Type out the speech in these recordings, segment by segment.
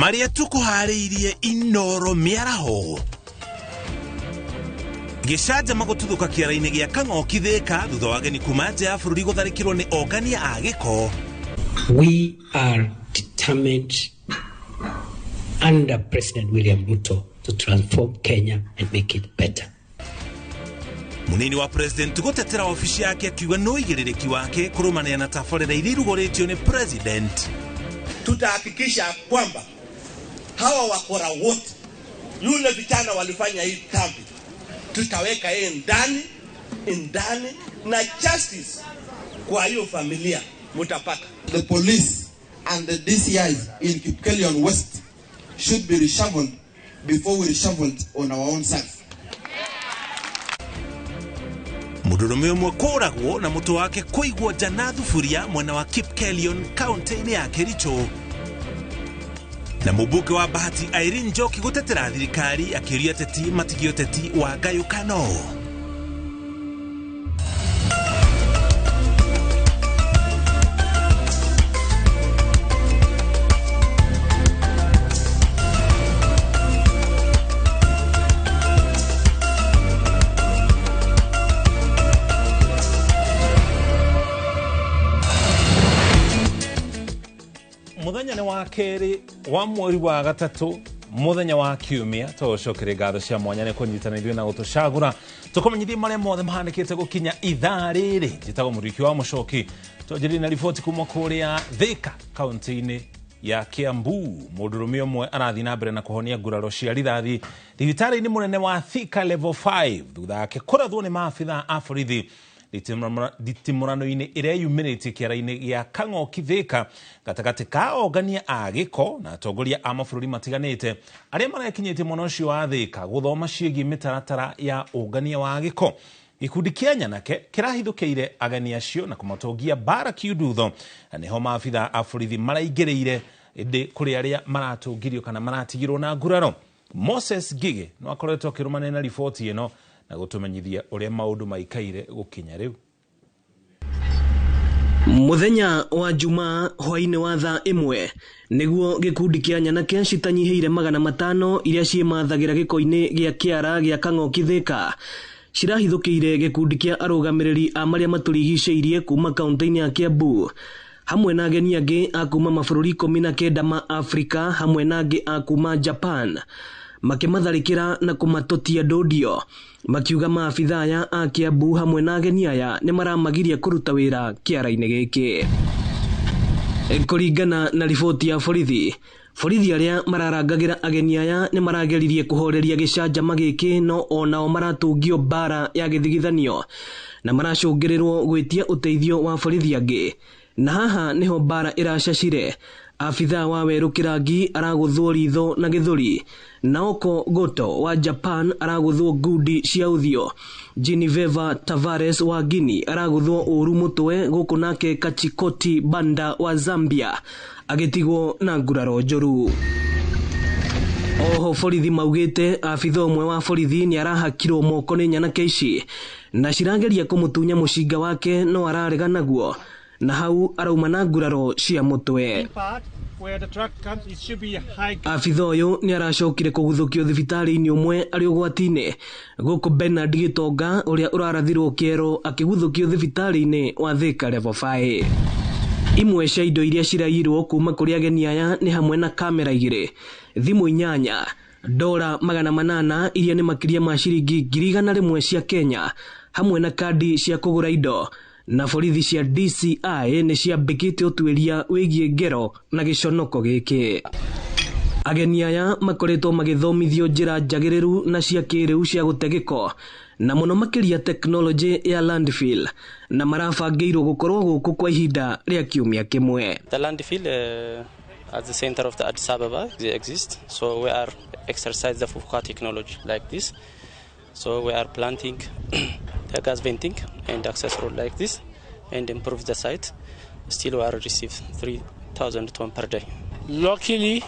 Marĩa tũkũharĩirie Inoro mĩaraho. Gĩcanjama gũtuthũka kĩara-inĩ gĩa Kang'oki Thĩka thutha wa ageni kuma nja ya bũrũri gũtharĩkĩrwo nĩ ongania a gĩko. We are determined under President William Ruto to transform Kenya and make it better. Munini wa president gũtetera ofici yake akiuga no igĩrĩrĩki wake kũrũmanĩra na tabarĩra iria irugũrĩtio nĩ president. Tutahakikisha kwamba hawa wakora wote, yule vijana walifanya hii dhambi, tutaweka yeye ndani ndani na justice kwa hiyo familia mutapata. The police and the DCIs in Kipkelion West should be reshuffled before we reshuffled on our own self. Mũndũrũme ũmwe kũragwo na mũtwe wake kũigwo nja na thuburia mwena wa Kipkelion kaunti-inĩ ya Kericho. Na mũmbunge wa Bahati Irene Njoki gũtetera thirikari akĩũria ateti matigie ũteti wa ngayũkano. Muthenya nĩ wa kerĩ wa mweri wa gatatũ, muthenya wa kiumia, tũgũcokeria ngatho cia mwanya nĩ kũnyitanĩra ithuĩ na gũtũcagũra tũkũmenyithie marĩa mothe mahanĩkĩte gũkinya ithaa rĩrĩ. Njĩtagwo Mũriki wa Mũcoki, twanjĩrĩrie na riboti kuma kũrĩa Thĩka kaunti-inĩ ya Kiambu. Mũndũrũme ũmwe arathiĩ na mbere na kũhonia nguraro cia rithathi thibitarĩ-inĩ mũnene wa Thika Level 5 thutha wake kũrathwo nĩ maabithaa a borithi nditimũrano-inĩ ĩrĩa yumĩrĩtie kĩara-inĩ gĩa Kang'oki Thĩka gatagatĩ ka ongania a gĩko na atongoria a mabũrũri matiganĩte arĩa marekinyĩtie mwena ũcio wa Thĩka gũthoma ciĩgiĩ mĩtaratara ya ũngania wa gĩko. Gĩkundi kĩa nyanake kĩrahithũkĩire ageni acio na kũmatongia mbara kiundutho, na nĩho maabithaa a borithi maraingĩrĩire ĩndĩ kũrĩ arĩa maratũngirio kana maratigirwo na nguraro. Moses Ngigĩ no akoretwo akĩrũmanĩra na riboti ĩno na gũtũmenyithia ũrĩa maũndũ maikaire gũkinya rĩu. Muthenya wa Jumaa hwainĩ wa thaa 1 nĩguo gĩkundi kĩa nyanake citanyihĩire 500 iria ciĩmathagĩra gĩko-inĩ gĩa kĩara gĩa Kang'oki Thĩka cirahithũkĩire gĩkundi kĩa arũgamĩrĩri a marĩa matũrigicĩirie kuma kaunti-inĩ ya Kiambu hamwe na ageni angĩ a kuma mabũrũri 19 ma Afrika hamwe na angĩ a kuma Japan makĩmatharĩkĩra na kũmatotia ndũndio makiuga maabithaa aya a Kiambu hamwe na ageni aya nĩ maramagiria kũruta wĩra kĩara-inĩ gĩkĩ. Kũringana na riboti ya borithi, borithi arĩa mararangagĩra ageni aya nĩ marageririe kũhoreria gĩcanjama gĩkĩ no onao maratũngio mbara ya gĩthigithanio na maracũngĩrĩrwo gwĩtia ũteithio wa borithi angĩ, na haha nĩho mbara ĩracacire. Abithaa wa Werũ Kĩrangi aragũthwo ritho na gĩthũri, Naoko Goto wa Japan aragũthwo ngundi cia ũthiũ, Geneveva Tavares wa Guinea aragũthwo ũru mũtwe, gũkũ nake Kachikoti Banda wa Zambia agĩtigwo na nguraro njũru. Oho borithi maugĩte abithaa ũmwe wa borithi nĩ arahakirwo moko nĩ nyanake ici na cirageria kũmũtunya mũcinga wake no ararega naguo, na hau arauma na nguraro cia mũtwe. Abithaa ũyũ nĩ aracokire kũguthũkio thibitarĩ-inĩ ũmwe arĩ ũgwati-inĩ, gũkũ Bernard Gĩtonga ũrĩa ũrarathirwo kĩero akĩguthũkio thibitarĩ-inĩ wa Thĩka Level 5. Imwe cia indo iria ciraiyirwo kuma kũrĩ ageni aya nĩ hamwe na kamera 2, thimũ 8, dora 800 iria nĩ makĩria ma ciringi 100,000 cia Kenya, hamwe na kandi cia kũgũra indo. Na borithi cia DCI nĩ ciambĩkĩte ũtuĩria wĩgiĩ ngero na gĩconoko gĩkĩ. Ageni aya makoretwo magĩthomithio njĩra njagĩrĩru na cia kĩrĩu cia gũte gĩko na mũno makĩria tekinoronjĩ ya landfill, na marabangĩirwo gũkorwo gũkũ kwa ihinda rĩa kiumia kĩmwe. The landfill at the center of the Addis Ababa exists, so we are exercise the Fukuoka technology like this. So we are planting the gas venting and access road like this and improve the site. Still we are receive 3,000 ton per day. Luckily,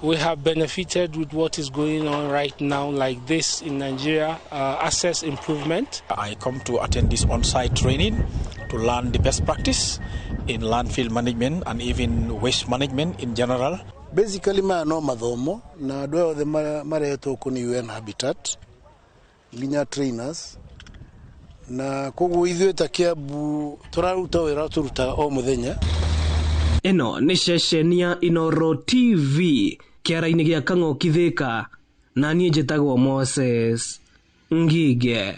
we have benefited with what is going on right now like this in Nigeria, access improvement. I come to attend this on-site training to learn the best practice in landfill management and even waste management in general. Basically maya no mathomo na andũ aya othe marehetwo kũ nĩ UN Habitat nginya trainers, na koguo ithuĩ ta Kiambu tũraruta wĩra tũrutaga o mũthenya. Ĩno nĩ ceceni ya Inooro TV kĩara-inĩ gĩa Kang'oki Thika, na niĩ njĩtagwo Moses Ngige.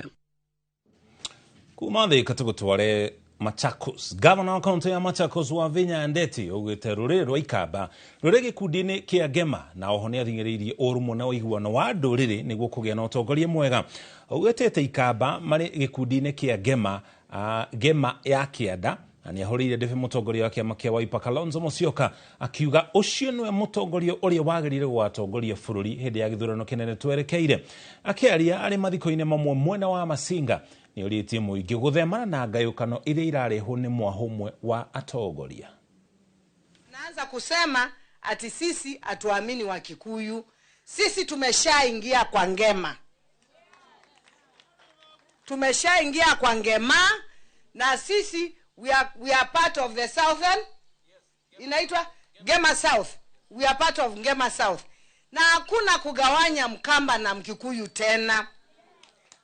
Kuma Thika tũgũtware Machakos. Gavana wa kaunti ya Machakos Wavinya Ndeti augĩte rũrĩrĩ rwa Ikamba rũrĩ gĩkundi-inĩ kĩa Ngema, na oho nĩ athing'ĩrĩirie ũrũmwe na ũiguano wa ndũrĩrĩ nĩguo kũgĩa na ũtongoria mwega. Augĩte atĩ Ikamba marĩ gĩkundi-inĩ kĩa Ngema, Ngema ya kĩanda, na nĩ ahũrĩire ndebe mũtongoria wa kĩama kĩa Wiper Kalonzo Musyoka akiuga ũcio nĩwe mũtongoria ũrĩa wagĩrĩire gũgatongoria bũrũri hĩndĩ ya gĩthurano kĩnene twerekeire. Akĩaria arĩ mathiko-inĩ mamwe mwena wa Masinga, nĩ orĩtie mũingĩ gũthemana na ngayũkano iria irarehwo nĩ mwahũ ũmwe wa atongoria. Naanza kusema ati sisi hatuamini wa Kikuyu, sisi tumeshaingia kwa Ngema, tumeshaingia kwa Ngema, na sisi we are part of the southern, inaitwa Ngema South. We are part of Ngema South, na hakuna kugawanya Mkamba na Mkikuyu tena.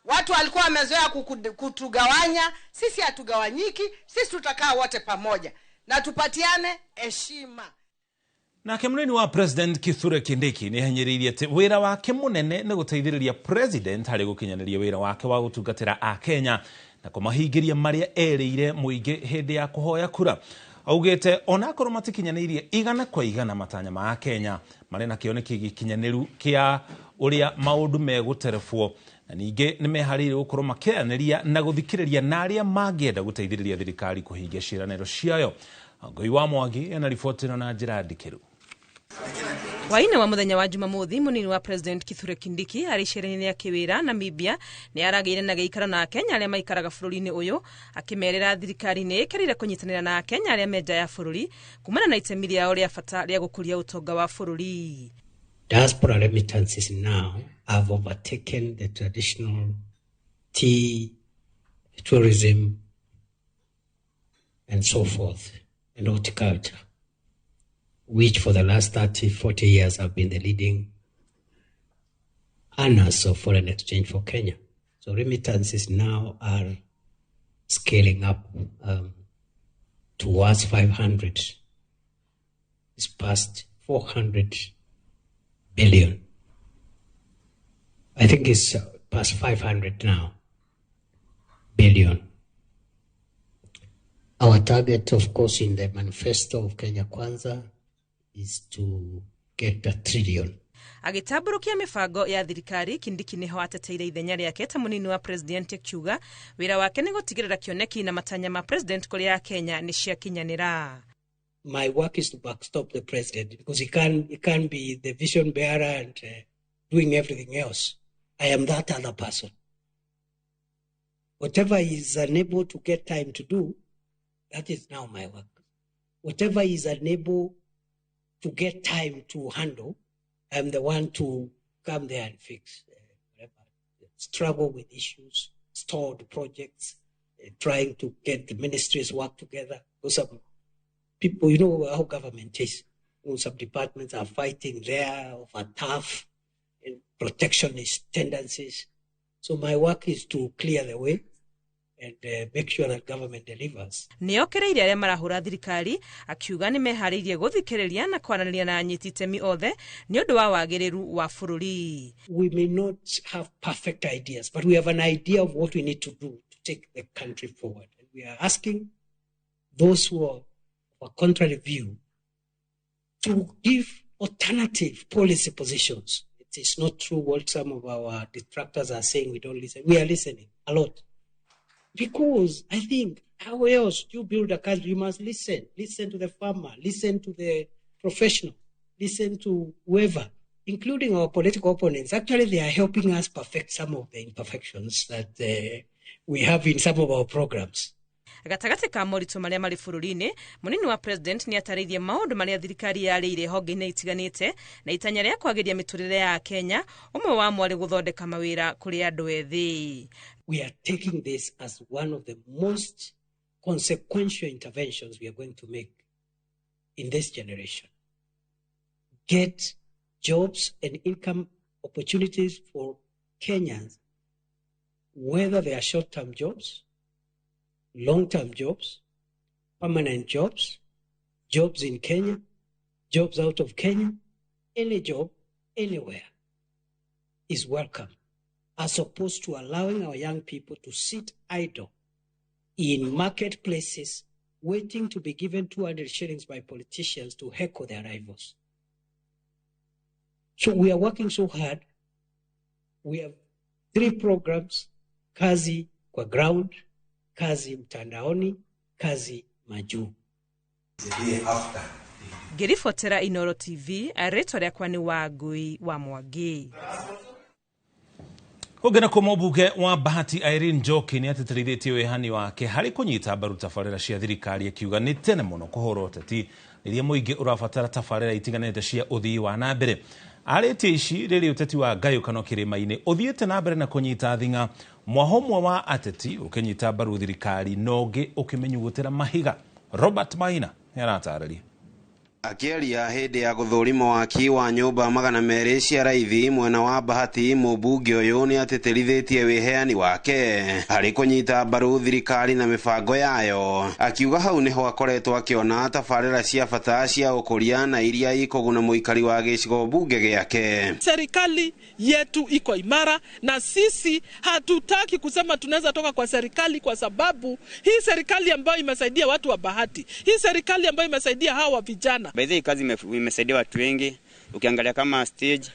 Watu walikuwa wamezoea kutugawanya, sisi hatugawanyiki, sisi tutakaa wote pamoja na tupatiane heshima. Nake mũnini wa President Kithure Kindiki nĩ ahinyĩrĩirie atĩ wĩra wake mũnene nĩ gũteithĩrĩria President harĩ gũkinyanĩria wĩra wake wa gũtungatĩra Akenya na kũmahingĩria marĩa erĩire mũingĩ hĩndĩ ya kũhoya kura. Augĩte onakorwo matikinyanĩirie igana kwa igana matanya ma Akenya, marĩ na kĩoneki gĩkinyanĩru kĩa ũrĩa maũndũ megũterebwo, na ningĩ nĩ meharĩirie gũkorwo makĩaranĩria na gũthikĩrĩria na arĩa mangĩenda gũteithĩrĩria thirikari kũhingia ciĩranĩro ciayo. Ngoi wa Mwangi ena riboti ĩno na njĩra ndikĩru. Hwaĩ-inĩ wa mũthenya wa Jumamothi, mũnini wa President Kithure Kindiki arĩ icera-inĩ rĩa kĩwĩra Namibia nĩ aragĩire na gĩikaro na Akenya arĩa maikaraga bũrũri-inĩ ũyũ, akĩmerĩra thirikari nĩ ĩkĩrĩire kũnyitanĩra na Akenya arĩa me nja ya bũrũri kumana na itemi rĩao rĩa bata rĩa gũkũria ũtonga wa bũrũri. Diaspora remittances now have overtaken the traditional tea, tourism, and so forth, and horticulture, which for the last 30, 40 years have been the leading earners of foreign exchange for Kenya. So remittances now are scaling up towards 500. It's past 400 billion. I think it's past 500 now, billion. Our target, of course, in the manifesto of Kenya Kwanza is to get a trillion. Agĩtambũrũkia mĩbango ya thirikari, Kindiki nĩho ateteire ithenya rĩake ta mũnini wa president, akiuga wĩra wake nĩ gũtigĩrĩra kĩoneki na matanya ma president kũrĩ Akenya nĩ ciakinyanĩra. My work is to backstop the president because he can't be the vision bearer and doing everything else. I am that other person. Whatever he is unable to get time to do, that is now my work. Whatever he is unable to get time to handle, I'm the one to come there and fix. Struggle with issues, stalled projects, trying to get the ministries work together. Because some people, you know how government is. You know, some departments are fighting there over tough and protectionist tendencies. So my work is to clear the way and make sure that government delivers. Nĩokereirie arĩa marahũra thirikari akiuga nĩ meharĩirie gũthikĩrĩria na kwaranĩria na anyiti itemi othe nĩ ũndũ wa wagĩrĩru wa bũrũri. We may not have perfect ideas, but we have an idea of what we need to do to take the country forward. And we are asking those who are of a contrary view to give alternative policy positions. It is not true what some of our detractors are saying. We don't listen. We are listening a lot. Because I think, how else do you build a country? You must listen. Listen to the farmer. Listen to the professional. Listen to whoever, including our political opponents. Actually, they are helping us perfect some of the imperfections that we have in some of our programs. Gatagatĩ ka moritũ marĩa marĩ bũrũri-inĩ, mũnini wa president nĩ atarĩirie maũndũ marĩa thirikari yarĩire honge-inĩ itiganĩte na itanya rĩa kwagĩria mĩtũrĩre ya Kenya, ũmwe wamo arĩ gũthondeka mawĩra kũrĩ andũ ethĩ. We are taking this as one of the most consequential interventions we are going to make in this generation. get jobs and income opportunities for Kenyans, whether they are short-term jobs, long-term jobs, permanent jobs, jobs in Kenya, jobs out of Kenya, any job, anywhere is welcome, as opposed to allowing our young people to sit idle in marketplaces waiting to be given 200 shillings by politicians to heckle their rivals. So we are working so hard. We have 3 programs: Kazi kwa ground, Kazi mtandaoni, Kazi majuu. Ngĩribotera Inooro TV, rĩtwa rĩakwa nĩ Wangui wa Mwangi. Kũngĩ na mũmbunge wa Bahati Irene Njoki nĩ atĩtĩrithĩtie wĩhani wake harĩ kũnyita mbaru tabarĩra cia thirikari, akiuga nĩ tene mũno kũhũra ũteti rĩrĩa mũingĩ ũrabatara tabarĩra itiganĩte cia ũthii wa na mbere. Arĩtie ici rĩrĩa ũteti wa ngayũkano kĩrĩma-inĩ ũthiĩte na mbere na kũnyita thing'a, mwaho ũmwe wa ateti ũkĩnyita mbaru thirikari na ũngĩ ũkĩmĩnyugutĩra mahiga. Robert Maina nĩ aratarĩria. Akĩaria hĩndĩ ya gũthũrima waki wa nyũmba 200 cia raithi mwena wa Bahati, mũmbunge ũyũ nĩ atĩtĩrithĩtie wĩheani wake harĩ kũnyita mbaru thirikari na mĩbango yayo, akiuga hau nĩho akoretwo akĩona tabarĩra cia bata cia ũkũria na iria ikũguna mũikari wa gĩcigo mbunge gĩake. Serikali yetu iko imara na sisi hatutaki kusema tunaweza toka kwa serikali, kwa sababu hii serikali ambayo imesaidia watu wa Bahati, hii serikali ambayo imesaidia hawa vijana. By the way, kazi imesaidia watu wengi. Ukiangalia kama stage,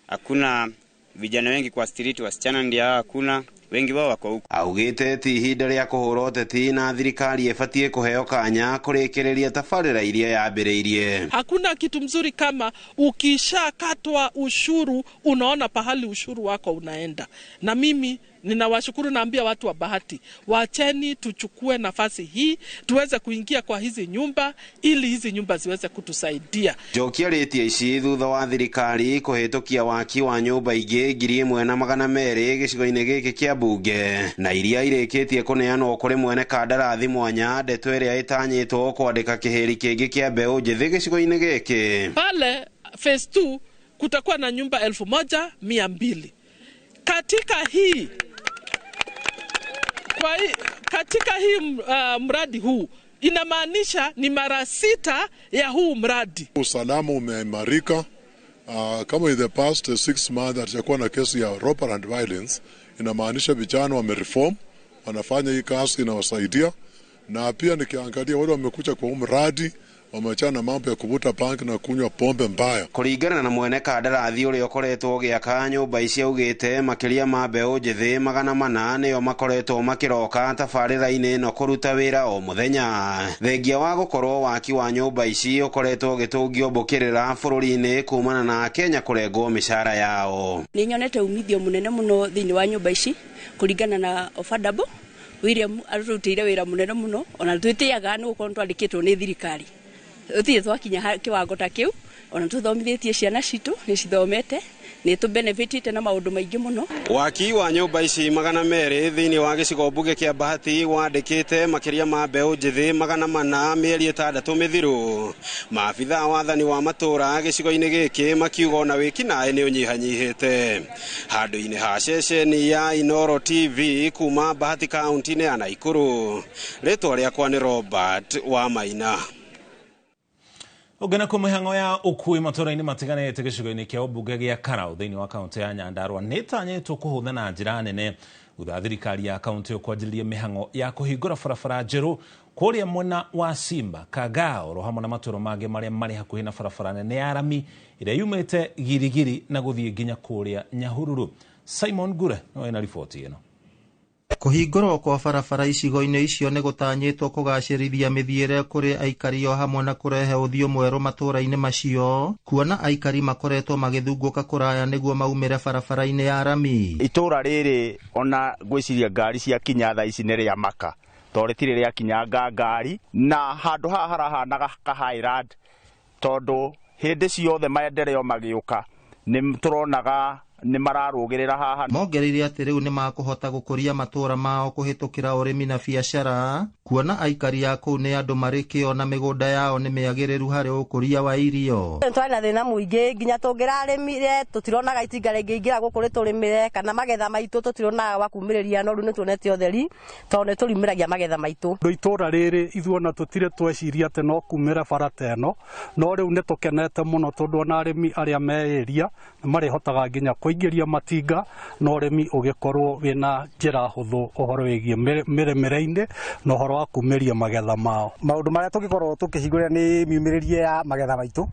hakuna vijana wengi kwa street, wasichana ndio hakuna, wengi wao wako huko. Augite ti ihinda rĩa kũhũra ũteti na thirikari ĩbatiĩ kũheo kanya kũrĩkĩrĩria tabarĩra iria yambĩrĩirie. Hakuna kitu mzuri kama ukishakatwa ushuru unaona pahali ushuru wako unaenda. Na mimi ninawashukuru, naambia watu wa Bahati, wacheni tuchukue nafasi hii tuweze kuingia kwa hizi nyumba ili hizi nyumba ziweze kutusaidia. Njoki arĩtie ici thutha wa thirikari kũhĩtũkia waki wa nyũmba ingĩ 1200 gĩcigo-inĩ gĩkĩ kĩa mbunge na iria irĩkĩtie kũneanwo kũrĩ mwene kandarathi mwanya, ndeto ĩrĩa ĩtanyĩtwo kwandĩka kĩhĩri kĩngĩ kĩa mbeũ njĩthĩ gĩcigo-inĩ gĩkĩ. Pale phase 2 kutakuwa na nyumba 1200. Katika hii katika hii mradi huu inamaanisha ni mara 6 ya huu mradi. Usalama umeimarika. Kama in the past 6 months hatujakuwa na kesi ya robbery and violence, inamaanisha vijana wamereform, wanafanya hii kazi inawasaidia. Na pia nikiangalia wale wamekuja kwa mradi wamechana mambo ya kuvuta bangi na kunywa pombe mbaya. Kũringana na mwene kandarathi ũrĩa ũkoretwo ũgĩaka nyũmba ici augĩte makĩria ma mbeũ njĩthĩ 400 nĩo makoretwo makĩroka tabarĩra-inĩ ĩno kũruta wĩra o mũthenya. Thengia wa gũkorwo waki wa nyũmba ici ũkoretwo ũgĩtũngio mbũkĩrĩra bũrũri-inĩ kumana na Kenya kũrengwo mĩcara yao. Nĩ nyonete umithio mũnene mũno thĩinĩ wa nyũmba ici kũringana na affordable. William arutĩire wĩra mũnene mũno ona twĩtĩaga nĩ gũkorwo twandĩkĩtwo nĩ thirikari. Uthie twakinya kiwango ta kiu ona tuthomithĩtie ciana citũ nĩ cithomete nĩ tũ benefitite na maũndũ maingĩ mũno. Waki wa nyũmba ici 200 thĩinĩ wa gĩcigo mbunge kĩa Bahati wandĩkĩte makĩria ma mbeũ njĩthĩ 400 mĩeri 6 mĩthiru. Maabitha wathani wa matũra gĩcigo-inĩ gĩkĩ makiuga ona wĩkinaĩ nĩ ũnyihanyihĩte. Handũ-inĩ ha ceceni ya Inooro TV kuma Bahati kaunti-inĩ ya Naikuru, rĩtwa rĩakwa nĩ Robert wa Maina. Ũngĩ na mĩhang'o ya ũkui matũra-inĩ matiganĩte gĩcigo-inĩ kĩa ũmbunge gĩa Karau thĩinĩ wa kaunti ya Nyandarua nĩ ĩtanyĩtwo kũhũtha na njĩra nene thutha wa thirikari ya kaunti ĩyo kwanjĩrĩria mĩhang'o ya kũhingũra barabara njerũ kũrĩa mwena wa Simba, Kagao oro hamwe na matũra mangĩ marĩa marĩ hakuhĩ na barabara nene ya rami ĩrĩa yumĩte Girigiri na gũthiĩ nginya kũrĩa Nyahururu. Simon Ngure no ena riboti ĩno. Kũhingũrwo kwa barabara icigo-inĩ icio nĩ gũtanyĩtwo kũgacĩrithia mĩthiĩre kũrĩ aikari o hamwe na kũrehe ũthiũ mwerũ matũra-inĩ macio, kuona aikari makoretwo magĩthungũka kũraya nĩguo maumĩre barabara-inĩ ya rami. Itũra rĩrĩ ona ngwĩciria ngari ciakinya thaa ici nĩ rĩa maka tondũ rĩtirĩ rĩakinyanga ngari, na handũ haha harahanaga ka highland tondũ hĩndĩ ciothe maendeleo magĩũka nĩ tũronaga nĩ mararũgĩrĩra haha. Mongereire atĩ rĩu nĩ makũhota gũkũria matũra mao kũhĩtũkĩra ũrĩmi na biacara, Kuona aikari a kũu nĩ andũ marĩ kĩo na mĩgũnda yao nĩ mĩagĩrĩru harĩ ũkũria wa irio. Twarĩ na thĩna mũingĩ nginya tũngĩrarĩmire tũtironaga itinga rĩngĩingĩra gũkũ rĩtũrĩmĩre kana magetha maitũ tũtironaga wa kumĩrĩria, no rĩu nĩtuonete ũtheri tondũ nĩtũriumĩragia magetha maitũ. Ndũ itũra rĩrĩ ithuĩ ona tũtirĩ tweciria atĩ no kumĩre bara ta ĩno, no rĩu nĩtũkenete mũno tondũ ona arĩmi arĩa me area nĩmarĩhotaga nginya kũingĩria matinga na ũrĩmi ũgĩkorwo wĩna njĩra hũthũ ũhoro wĩgiĩ mĩrĩmĩre-inĩ na ũhoro wa kumĩria magetha mao. Maũndũ marĩa tũngĩkorwo tũkĩhingũrĩra nĩ miumĩrĩrie ya magetha maitũ,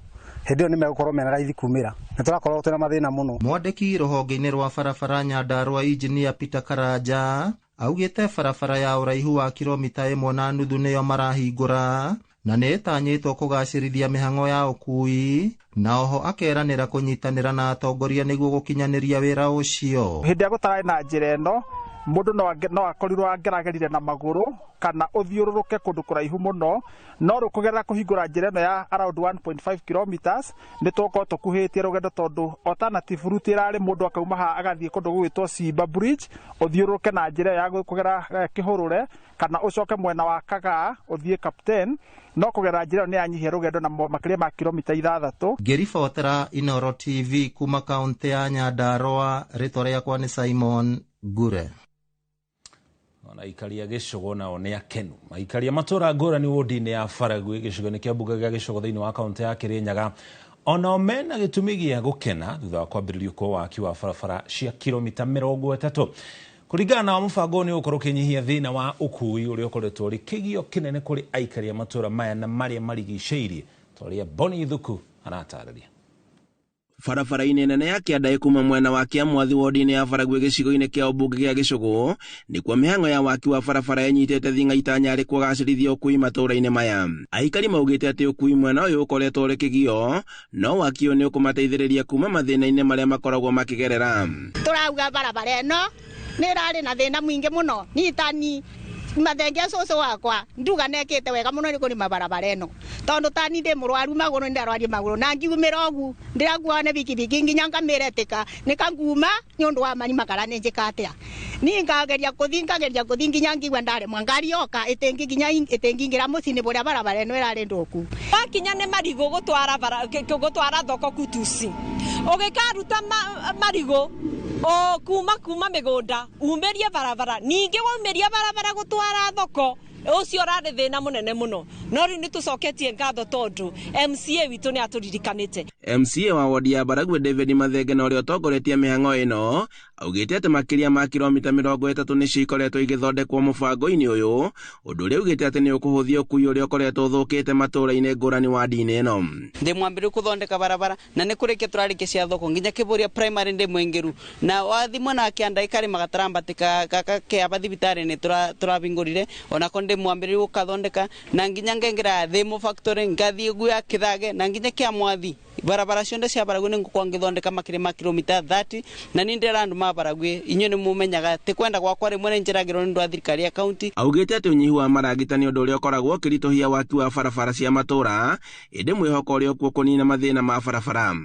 hĩndĩ ĩyo nĩ megũkorwo mena raithi kumĩra, nĩ tũrakorwo twĩna mathĩna mũno. Mwandĩki rũhonge-inĩ rwa barabara Nyandarua Injinia Peter Karanja augĩte barabara ya ũraihu wa kilomita 1.5 nĩyo marahingũra na nĩ ĩtanyĩtwo kũgacĩrithia mĩhang'o ya ũkui, na oho akeranĩra kũnyitanĩra na atongoria nĩguo gũkinyanĩria wĩra ũcio. Hĩndĩ ĩrĩa gũtararĩ na njĩra ĩno, mũndũ no akorirwo angĩragerire na magũrũ kana ũthiũrũrũke kũndũ kũraihu mũno, no rĩu kũgerera kũhingũra njĩra ĩno ya around 1.5 kilometers nĩ tũgũkorwo tũkuhĩtie rũgendo tondũ alternative route ĩrarĩ mũndũ akauma haha agathiĩ kũndũ gũgwĩtwo Simba Bridge, ũthiũrũrũke na njĩra ya kũgera Kĩhũrũre kana ũcoke mwena wa Kagaa ũthiĩ Captain, no kũgerera njĩra ĩyo nĩ yanyihia rũgendo na makĩria ma kilomita 6. Ngĩribotera Inooro TV kuma kaũntĩ ya Nyandarua, rĩtwa rĩakwa nĩ Simon Ngure. Ona aikaria gĩcũgo nao nĩ akenu. Aikaria matũra ngũrani wodi-inĩ ya Baragwi gĩcigo-inĩ kĩa mbunge gĩa Gĩcũgo thĩinĩ wa kaũntĩ ya Kĩrĩnyaga onao mena gĩtũmi gĩa gũkena thutha wa kwambĩrĩrio kwa waki wa barabara cia kilomita 30. Kũringana na mũbango nĩ ũgũkorwo ũkĩnyihia thĩna wa ũkui ũrĩa ũkoretwo ũrĩ kĩgio kĩnene kũrĩ aikaria matũra maya na marĩa marigicĩirie, ta ũrĩa Boni Thuku aratarĩria. Barabara-inĩ nene ya Kĩandaĩ kuma mwena wa Kĩamwathi wodi-inĩ ya Baragwi gĩcigo-inĩ kĩa ũmbunge gĩa Gĩcũgũ nĩkuo mĩhang'o ya waki wa barabara ĩnyitĩte thing'a itanya harĩ kũgacĩrithia ũkui matũũra-inĩ maya. Aikari maugĩte atĩ ũkui mwena ũyũ ũkoretwo ũrĩ kĩgio, no waki ũyũ nĩ ũkũmateithĩrĩria kuma mathĩna-inĩ marĩa makoragwo makĩgerera. Tũrauga barabara ĩno nĩ ĩrarĩ na thĩna mũingĩ mũno, nitani mathenge cũcũ wakwa nduga nekĩte wega mũno nĩ kũrĩma barabara ĩno tondũ tani ndĩ mũrwaru magũrũ nĩ ndarwarie magũrũ na ngiumĩra ũgu ndĩrakuo nĩ bikibiki nginya ngamĩretĩka nĩkanguma nĩ ũndũ wa marima kana nĩ njĩka atĩa. Niĩ ngageria kũthiĩ ngageria kũthiĩ nginya ngigua ndaremwa, ngari yoka ĩtĩngingĩra mũciĩ-inĩ bũrĩa barabara ĩno ĩrarĩ ndũku. Wakinya nĩ marigũ gũtwara thoko Kutusi, ũgĩkaruta marigũ o kuma mĩgũnda umĩrie barabara, ningĩ waumĩria barabara gũtwara thoko, ũcio ũrarĩ thĩna mũnene mũno, no rĩu nĩtũcoketie ngatho tondũ MCA witũ nĩ atũririkanĩte. MCA wa wodi ya Baragwi David Mathenge na ũrĩa ũtongoretie mĩhang'o ĩno augĩte atĩ makĩria ma kilomita 30 nĩcio ikoretwo igĩthondekwo mũbango-inĩ ũyũ, ũndũ ũrĩa augĩte atĩ nĩ ũkũhũthia ũkui ũrĩa ũkoretwo ũthũkĩte matũũra-inĩ ngũrani wadi-inĩ ĩno. Ndĩ mwambĩrĩru kũthondeka barabara na nĩ kũrĩkia tũrarĩkia cia thoko nginya Kĩbũria primary ndĩ mũingĩru, na wathi mwena wa Kĩanda ĩkarĩma gatarambatĩka gaka kĩaba thibitarĩ nĩ tũrabingũrire, onako ndĩ mwambĩrĩru gũkathondeka na nginya ngengera Thĩmũ factory ngathiĩ guya Kĩthage na nginya Kĩamwathi. Barabara ciothe cia Baragwi nĩ ngũkorwo ngĩthondeka makĩria ma kilomita 30, na niĩ ndĩrera andũ ma Baragwi inyuĩ nĩ mũmenyaga ti kwenda gwakwa rĩmwe nĩ njĩragĩrwo nĩ ũndũ wa thirikari ya kaunti. Augĩte atĩ ũnyihu wa maragita nĩ ũndũ ũrĩa ũkoragwo ũkĩritũhia waki wa barabara cia matũũra, ĩndĩ mwĩhoko ũrĩ okuo kũnina mathĩna ma barabara.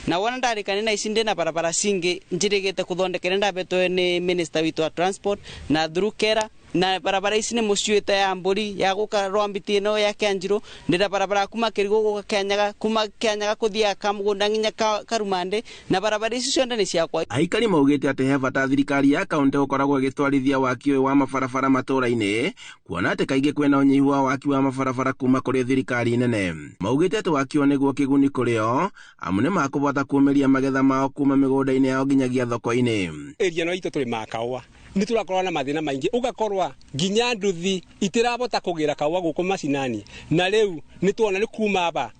Na wona ndarĩkania na ici ndĩna barabara cingĩ njĩrĩgĩte kũthondeka ĩrĩa ndabetwo nĩ minister witũ wa transport na through Kera, na barabara ici nĩ mũciũĩte ya mbũri ya gũka Rwambiti ĩno ya Kĩanjirũ, ndĩna barabara kuma Kĩrigũ gũka Kĩanyaga, kuma Kĩanyaga kũthiĩ Kamũgũnda nginya Karumande, na barabara ici ciothe nĩ ciakwa. Aikari maugĩte atĩ he bata thirikari ya kaũntĩ gũkoragwo ĩgĩtwarithia waki ũyũ wa mabarabara matũũra-inĩ, kuona atĩ kaingĩ kwĩna ũnyihu wa waki wa mabarabara kuma kũrĩ thirikari nene. Maugĩte atĩ waki ũyũ nĩguo kĩguni kũrĩ o, amu nĩ makũhota kumĩria magetha mao kuma mĩgũnda-inĩ yao nginyagia thoko-inĩ. Area ĩno itũ tũrĩmaga kahũa, nĩ tũrakorwo na mathĩna maingĩ, ũgakorwo nginya nduthi itirabota kũgĩra kahũa gũkũ macinani, na rĩu nĩ tuona nĩ kuma aba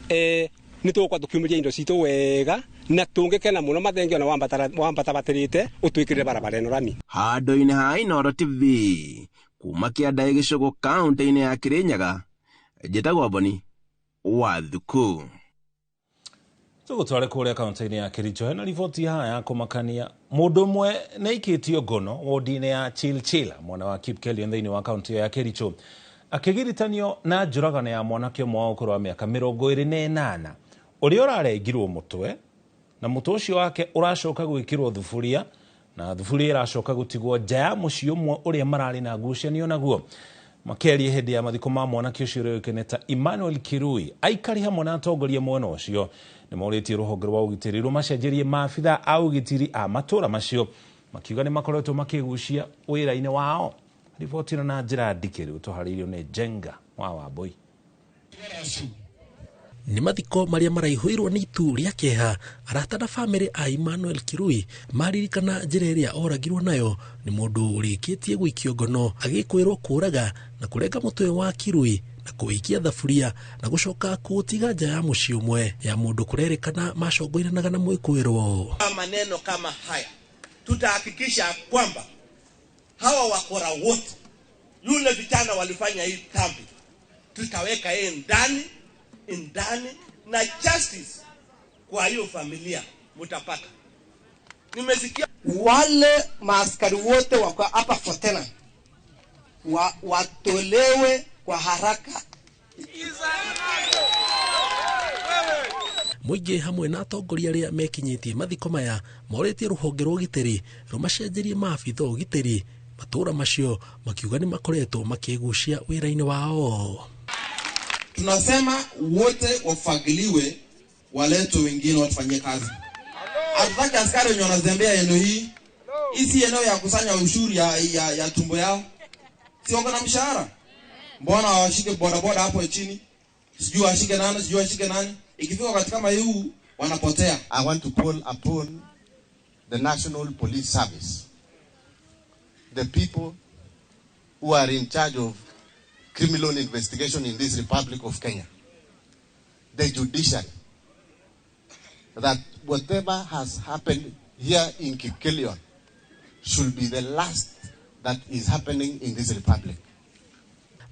nĩ tũgũkorwo tũkiumĩria indo citũ wega na tũngĩkena mũno mathenge ona wambatabatĩrĩte ũtwĩkĩrĩre barabara ĩno rami. Handũ-inĩ ha Inooro TV kuma Kĩandaĩ Gĩcũgũ kaũntĩ-inĩ ya Kĩrĩnyaga, njĩtagwo Boni wa Thuku. Tũgũtware kũrĩa kaũntĩ-inĩ ya Kericho hena riboti haha ya kũmakania. Mũndũ ũmwe nĩ aikĩtio ngono wodi-inĩ ya Chilchila mwena wa Kipkelion thĩinĩ wa kaũntĩ ya Kericho akĩgiritanio na njũragano ya mwanake ũmwe wa ũkũrũ wa mĩaka 28 ũrĩa ũrarengirwo mũtwe, na mũtwe ũcio wake ũracoka gwĩkĩrwo thuburia na thuburia ĩracoka gũtigwo nja ya mũciĩ ũmwe ũrĩa mararĩ na ngucanio naguo. Makeria hĩndĩ ya mathiko ma mwanake ũcio ũrĩa ta Emmanuel Kirui aikari hamwe na atongoria mwena ũcio nĩ morĩtie rũhonge rwa ũgitĩri rũmacenjerie maabitha a ũgitĩri a matũra macio makiuga nĩ makoretwo makĩgucia wĩra-inĩ wao. Riboti ĩno na njĩra ndikĩru tũharĩirio nĩ Jenga wa Wambui. Nĩ mathiko marĩa maraihũirwo nĩ itu rĩa kĩeha arata na bamĩrĩ a Emmanuel Kirui maririkana njĩra ĩrĩa oragirwo nayo nĩ mũndũ ũrĩkĩtie gũikio ngono agĩkwĩrwo kũraga na kũrenga mũtwe wa Kirui na kũwĩikia thaburia na gũcoka kũũtiga nja ya mũciĩ ũmwe ya mũndũ kũrerĩkana macongoiranaga na mwĩkwĩrwo. Maneno kama haya tutahakikisha kwamba hawa wakora wote, yule vijana walifanya hii dhambi, tutaweka yeye ndani na justice kwa hiyo familia mutapata. Nimesikia wale maaskari wote wako hapa Fortena watolewe kwa haraka. Mũingĩ hamwe na atongoria arĩa mekinyĩtie mathiko maya morĩtie rũhonge rwa ũgitĩri rũmacenjerie maabitha ũgitĩri matũra macio makiuga nĩ makoretwo makĩgucia wĩra-inĩ wao. Tunasema wote wafagiliwe, waletwe wengine watufanyie kazi. Hatutaki askari wenye wanazembea eneo hii. Hii si eneo ya kusanya ushuru ya tumbo yao. Si wako na mshahara? Mbona washike bodaboda hapo chini? Sijui washike nani, sijui washike nani. Ikifika wakati kama huu wanapotea. I want to call upon the National Police Service, the people who are in charge of criminal investigation in this Republic of Kenya, the judiciary, that whatever has happened here in Kipkelion should be the last that is happening in this republic.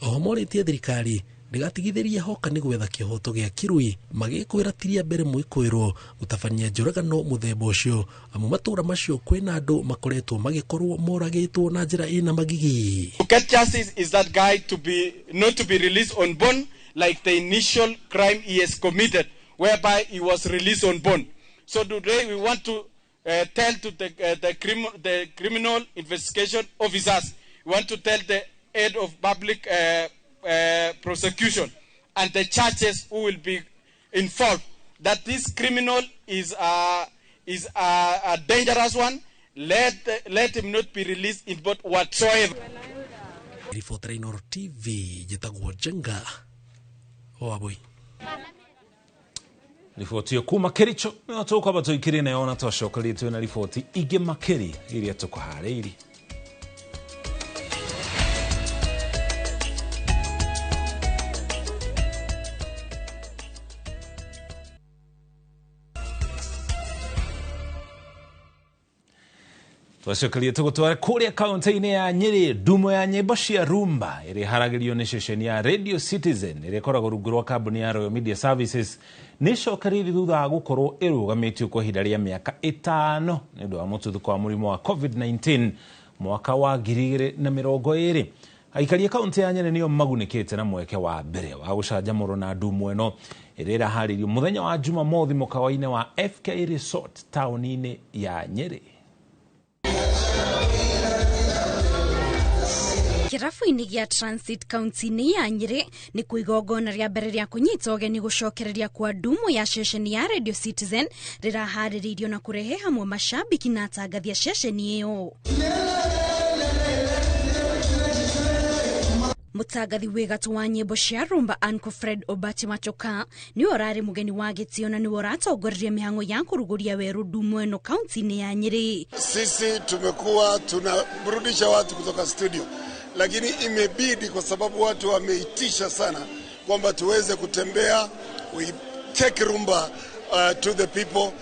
Oho morĩtie thirikari ndĩgatigithĩrie hoka nĩ gwetha kĩhoto gĩa Kirui magĩkwĩra tiria mbere mwĩkwĩrwo gũtabania njũragano mũthemba ũcio amu matũra macio kwĩna andũ makoretwo magĩkorwo moragĩtwo na njĩra ĩna magigi. To get justice is that guy to be not to be released on bond like the initial crime he has committed, whereby he was released on bond. So today we want to tell to the criminal investigation officers, we want to tell the head of public prosecution and the churches who will be involved that this criminal is a dangerous one. Let him not be released in bond whatsoever. Reporter Inooro TV njĩtagwo Jenga Wambui. Riboti ĩyo kuma Kericho nĩyo tũkwamba tũikĩrie nayo na twacokerie twĩ na riboti ingĩ makĩria iria tũkũharĩirie. Twacokerie tũgũtware kũrĩa kaunti-inĩ ya Nyĩrĩ ndumo ya nyĩmbo cia rumba ĩrĩa ĩharagĩrio nĩ ceceni ya Radio Citizen ĩrĩa ĩkoragwo rungu rwa kambuni ya Royal Media Services nĩ ĩcokereirie thutha wa gũkorwo ĩrũgamĩtio kwa ihinda rĩa mĩaka 5 nĩ ũndũ wa mũtuthũko wa mũrimũ wa COVID-19 mwaka wa 2020. Aikari a kaunti ya Nyĩrĩ nĩo magunĩkĩte na mweke wa mbere wa gũcanjamũrwo na ndumo ĩno ĩrĩa ĩraharĩirio mũthenya wa Jumamothi mũkawa-inĩ wa FK Resort taũni-inĩ ya Nyĩrĩ. Kĩrabu-inĩ gĩa Transit kaunti-inĩ ya Nyĩrĩ nĩ kuo igongona rĩa mbere rĩa kũnyita ũgeni gũcokereria kwa ndumo ya ceceni ya Radio Citizen rĩraharĩrĩirio na kũrehe hamwe mashabiki na atangathi a ceceni ĩyo. Mũtangathi wĩ gatũ wa nyĩmbo cia rumba Uncle Fred Obati Machoka nĩwe ũrarĩ mũgeni wa gĩtĩo na nĩwe ũratongoririe mĩhang'o ya kũrugũria werũ ndumo ĩno kaunti-inĩ ya Nyĩrĩ. Sisi tumekuwa tunaburudisha watu kutoka studio, lakini imebidi kwa sababu watu wameitisha sana kwamba tuweze kutembea, we take rumba to the people,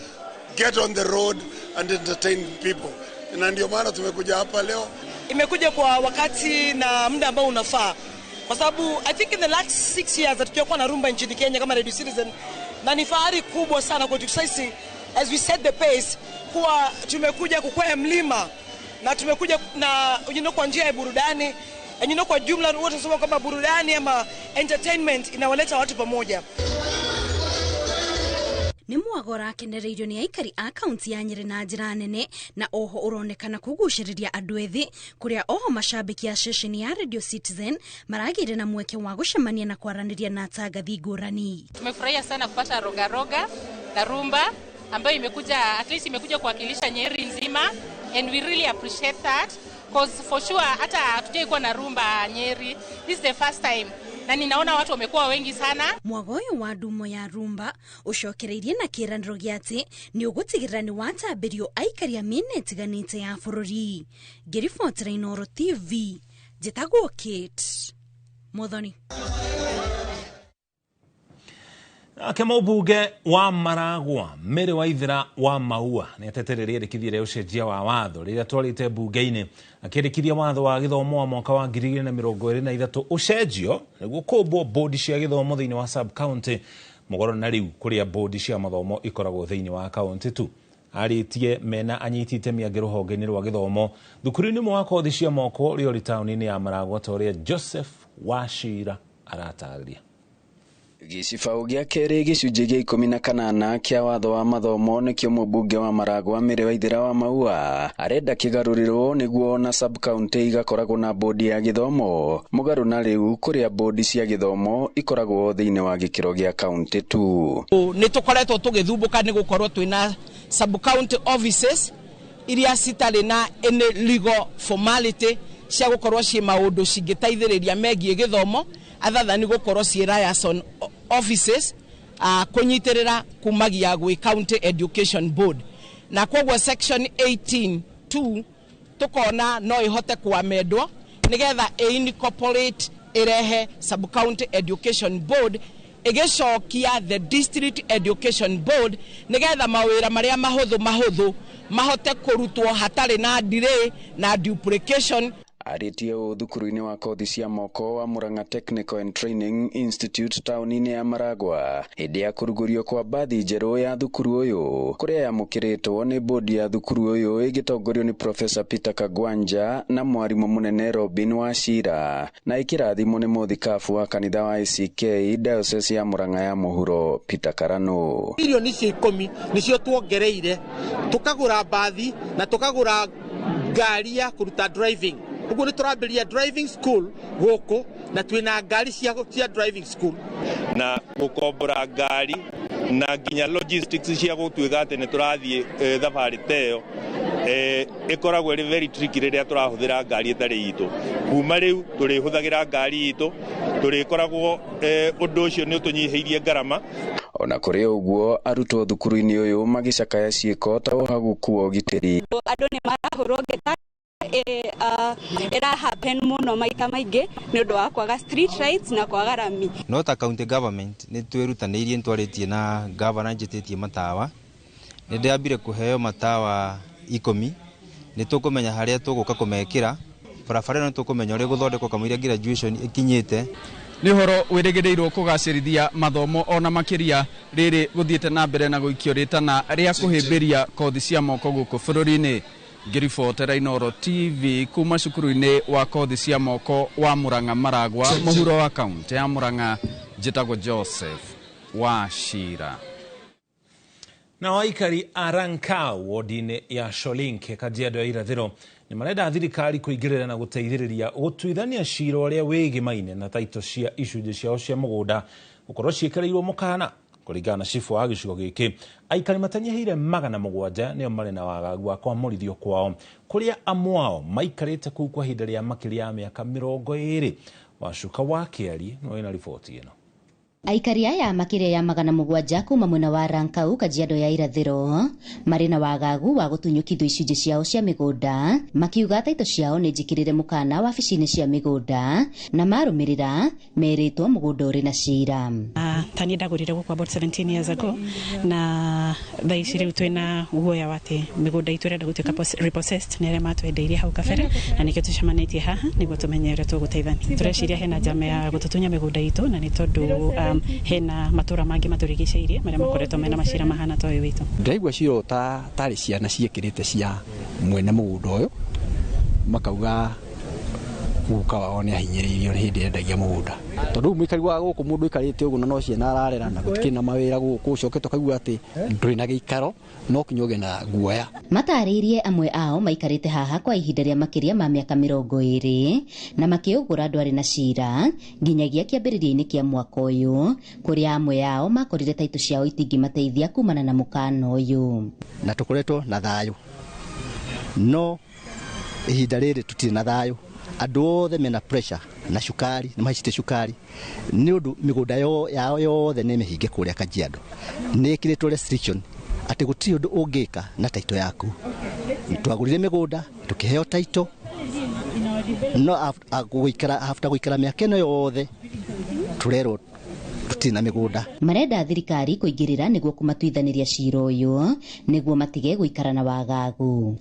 get on the road and entertain people. Na ndio maana tumekuja hapa leo. Imekuja kwa wakati na muda ambao unafaa, kwa sababu I think in the last 6 years hatujakuwa na rumba nchini Kenya kama Radio Citizen, na ni fahari kubwa sana kwetu sisi as we set the pace kuwa tumekuja kukwea mlima na tumekuja na kwa njia ya burudani. And kwa jumla wote tunasema kwamba burudani ama entertainment inawaleta watu pamoja. Nĩ mwago ũrakenereirio nĩ aikari a kaunti ya Nyĩrĩ na njĩra nene, na oho ũronekana kũgucĩrĩria andũ ethĩ, kũrĩa oho macambĩki a ceceni ya Radio Citizen maragĩire na mweke wa gũcemania na kwaranĩria na atangathi ngũrani. Tumefurahia sana kupata roga roga na rumba ambayo imekuja, at least imekuja kuwakilisha Nyeri nzima, and we really appreciate that cause for sure hata hatujai kuwa na rumba Nyeri. This is the first time na ninaona watu wamekuwa wengi sana. Mwago ũyũ wa ndumo ya rumba ũcokereirie na kĩĩranĩro gĩa atĩ nĩ ũgũtigĩrĩra nĩ watambĩrio aikari a mĩena ĩtiganĩte ya bũrũri. Ngĩribotera Inooro TV, njĩtagwo Kate Muthoni. Ake mũmbunge wa Maragwa Mary Waithera wa Maua nĩ atetereire rĩendekithia rĩa ũcenjia wa watho rĩrĩa atwarĩte mbunge-inĩ, akĩendekithia watho wa gĩthomo wa mwaka wa 2023 ũcenjio nĩguo kũmbwo bodi cia gĩthomo thĩinĩ wa sub county mũgoro na rĩu kũrĩa bodi cia mathomo ikoragwo thĩinĩ wa kaunti tu. Arĩtie mena anyiti itemi angĩ rũhonge-inĩ rwa gĩthomo thukuru-inĩ ũmwe wa kothi cia moko ũrĩa ũrĩ taũni-inĩ ya Maragwa ta ũrĩa Joseph Wachira aratarĩria. Gĩcibaũ gĩa kerĩ gĩcunjĩ gĩa 18 kĩa watho wa mathomo nĩkĩo mũmbunge wa Maragwa Mary Waithera wa Maua arenda kĩgarũrĩrwo nĩguo na sub county igakoragwo na bodi ya gĩthomo mũgarũ na rĩu kũrĩa bodi cia gĩthomo ikoragwo thĩinĩ wa gĩkĩro gĩa county tu. Nĩ tũkoretwo tũgĩthumbũka nĩ gũkorwo twĩna sub county offices iria citarĩ na any legal formality cia gũkorwo ciĩ maũndũ cingĩteithĩrĩria megiĩ gĩthomo other than gũkorwo ciĩ liaison offices kũnyitĩrĩra kumagia gwĩ county education board. Na koguo section 18(2 tukona no ihote kuamendwo nigetha incorporate irehe sub county education board igicokia the district education board nigetha mawira maria mahuthu mahuthu mahote kurutwo hatari na delay na duplication. Arĩtie ũũ thukuru-inĩ wa kothi cia moko wa Murang'a Technical and Training Institute taũni-inĩ ya Maragwa hĩndĩ ya kũrugũrio kwa bathi njerũ ya thukuru ũyũ kũrĩa yamũkĩrĩtwo nĩ bodi ya thukuru ũyũ ĩgĩtongorio nĩ Professor Peter Kagwanja na mwarimũ mũnene Robin Wachira na ĩkĩrathimwo nĩ mũthikabu wa kanitha wa ACK Diocese ya Murang'a ya Mũhuro Peter Karano. Milioni icio 10 nĩcio tuongereire tukagũra bathi na tukagũra ngari ya kũruta driving. Uguo nĩ tũrambĩrĩria driving school gũkũ na twĩna ngari cia driving school na gũkombora ngari na nginya logistics cia gũtuĩka atĩ nĩ tũrathiĩ thabarĩ ta ĩyo ĩkoragwo ĩrĩ very tricky rĩrĩa tũrahũthĩra ngari ĩtarĩ itũ. Kuma rĩu tũrĩhũthagĩra ngari itũ, tũrĩkoragwo ũndũ ũcio nĩ ũtũnyihĩirie ngarama. Ona kũrĩ ũguo arutwo thukuru-inĩ ũyũ magĩcakaya ciĩko ta ũhagũku wa ũgitĩri. Andũ nĩ marahũrwo ngeta ira happen muno maita maingi ni undu wa kwaga street lights na kwaga rami. No ta county government ni twirutaniirie ntwarĩtie na governor njĩtĩtie matawa ni ndĩambire kũheo matawa 10 nĩ tũkũmenya harĩa tũgũka kũmekĩra barabara ĩno, nĩ tũkũmenya ũrĩa gũthondekwo kamũira graduation ĩkinyĩte. Nĩ ũhoro wĩrĩgĩrĩirwo kũgacĩrithia mathomo ona makĩria rĩrĩ gũthiĩte na mbere na gũikio rĩtana rĩa kũhĩmbĩria kothi cia moko gũkũ bũrũri-inĩ. Ngĩribotera Inooro TV kuma cukuru-inĩ wa kothi cia moko wa Murang'a Maragwa mũhuro wa kaunti ya Murang'a, njĩtagwo Joseph Wachira. Na aikari a Rankau wodi-inĩ ya Sholinke Kajiado ya Irathĩro nĩ marenda thirikari kũingĩrĩra na gũteithĩrĩria gũtuithania cira ũrĩa wĩgĩmaine na taito cia icunjĩ ciao cia mũgũnda gũkorwo ciĩkĩrĩirwo mũkana. Kũringana na cibu wa gĩcigo gĩkĩ, aikari matanyihĩire 700 nĩo marĩ na wagagu wa kwamũrithio kwao, kũrĩa amwe ao maikarĩte kũu kwa ihinda rĩa makĩria ya mĩaka 20. Wacuka wa Kĩari nĩwe wĩna riboti ĩno. Aikari aya makĩria ya 700 kuma mwena wa Rankau Kajiado ya Irathĩro marĩ na wagagu wa gũtunyũkithio icunjĩ ciao cia mĩgũnda, makiuga taito ciao nĩ njĩkĩrĩre mũkana wabici-inĩ cia mĩgũnda na marũmĩrĩra merĩtwo mũgũnda ũrĩ na cira. Ta niĩ ndagũrire gũkũ about 17 years ago na thaa ici rĩu twĩna guoya wa atĩ mĩgũnda itũ ĩrenda gũtuĩka repossessed nĩ arĩa matwendeirie hau kabere, na nĩkĩo tũcemanĩtie haha nĩguo tũmenye ũrĩa tũgũteithania. Tũreciria hena njama ya gũtũtunya mĩgũnda itũ na nĩ tondũ hena matũra mangĩ matũrigicĩirie marĩa makoretwo mena macira mahana ta ũyũ witũ. Ndĩraigua cira ta tarĩ ciana ciĩkĩrĩte cia mwene mũgũnda ũyũ, makauga Guka wao nĩ ahinyĩrĩirio nĩ hĩndĩ endagia mũgũnda. Tondũ mũikari wa gũkũ mũndũ aikarĩte ũguo na no ciana ararera na gũtikĩrĩ na mawĩra gũkũ, ũcoke tũkaigua atĩ ndũrĩ na gĩikaro, no kinya ũgĩe na guoya. Matarĩirie amwe ao maikarĩte haha kwa ihinda rĩa makĩria ma mĩaka 20 na makĩũgũra ndwarĩ na cira nginyagia kĩambĩrĩria-inĩ kĩa mwaka ũyũ, kũrĩa amwe ao makorire taitũ ciao itingĩmateithia kumana na mũkana ũyũ. Na tũkoretwo na thayũ, no ihinda rĩrĩ tũtirĩ na thayũ. Andũ othe mena pressure na cukari, nĩ mahaicĩte cukari nĩ ũndũ mĩgũnda yao yothe nĩ mĩhinge kũrĩa Kajiado. Nĩ ĩkĩrĩtwo restriction atĩ gũtirĩ ũndũ ũngĩka na taito yaku. Twagũrire mĩgũnda tũkĩheo taito, no after gũikara mĩaka ĩno yothe tũrerwo tũtirĩ na mĩgũnda. Marenda thirikari kũingĩrĩra nĩguo kũmatuithanĩria cira ũyũ nĩguo matige gũikara na wagagu.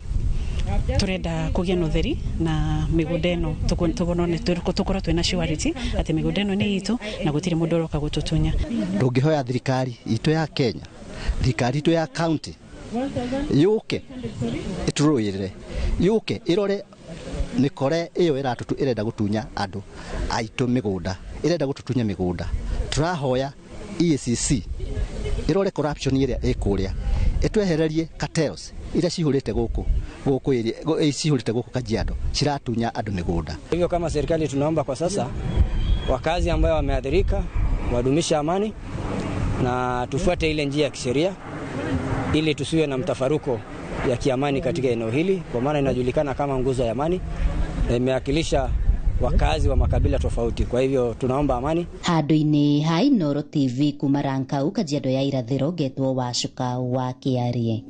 Turenda kũgĩa na ũtheri na mĩgũnda ĩno tũkorwo twĩna surety atĩ mĩgũnda ĩno nĩ itũ na gũtirĩ mũndũ ũroka gũtũtunya. Tũngĩhoya thirikari itũ ya Kenya, thirikari itũ ya county yũke ĩtũrũĩrĩre, yũke ĩrore mĩkore ĩyo ĩrenda gũtunya andũ aitũ mĩgũnda, ĩrenda gũtũtunya mĩgũnda. Tũrahoya EACC ĩrore corruption ĩrĩa ĩ kũrĩa, ĩtwehererie cartels iria cihũrĩte gũkũ cihũrĩte gũkũ Kajiado, ciratunya andũ mĩgũnda. Hivyo kama serikali tunaomba kwa sasa wakazi ambao wameathirika wadumisha amani na tufuate ile njia ya kisheria ili tusiwe na mtafaruko ya kiamani katika eneo hili, kwa maana inajulikana kama nguzo ya amani na imewakilisha wakazi wa makabila tofauti. Kwa hivyo tunaomba amani. Handũ-inĩ ha Inooro TV kuma Rankau, Kajiado ya Irathĩro, ngetwo Wacuka wa Kĩarie.